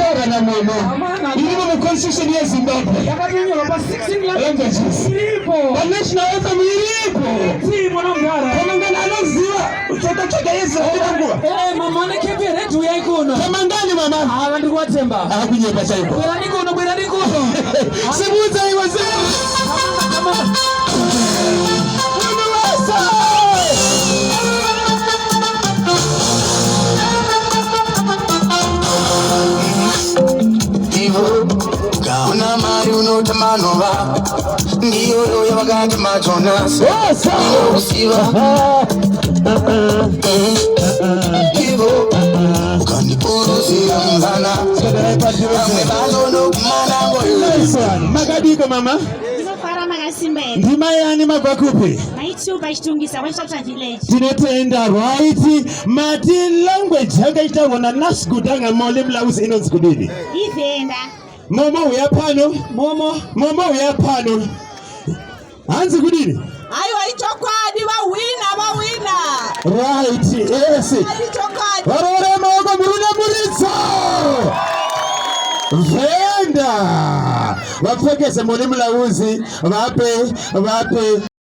Zvataura naMomo. Irimo muconstitution yeZimbabwe. Yakatonyorwa pa 16 languages. Iripo. Panational anthem iripo. Tirimo nomdara. Pamangani anoziva tsvaka tsvaka yeZimbabwe nguva. Eh mama ane kepi red uyai kuno. Pamangani mama. Ah ndiri kuvatemba. Akunyepa chaiko. Bwerani kuno bwerani kuno. Simudza iwe simudza. Munhu wese. Ivo kauna mari unotamanova ndiyoyo yavakati majonasi kusiva ivo ukandipuruzira mvana vamwe vazonokumanangoyo Makadiko mama? Ndinofara makasimba here? Ndima yani mabva kupi? Maitsuba Chitungisa Westwater Village. Tinotenda right. Mati language yanga ichitaurwa naNas Gudanga Mole Mlauzi inonzi kudini? Ivenda. Momo uya pano. Momo. Momo uya pano. Hanzi kudini? Aiwa ichokwadi vahwina vahwina. Right, yes. Ichokwadi. Varovera maoko murume muritso. Venda. Vapfekese Mole Mlauzi vape vape.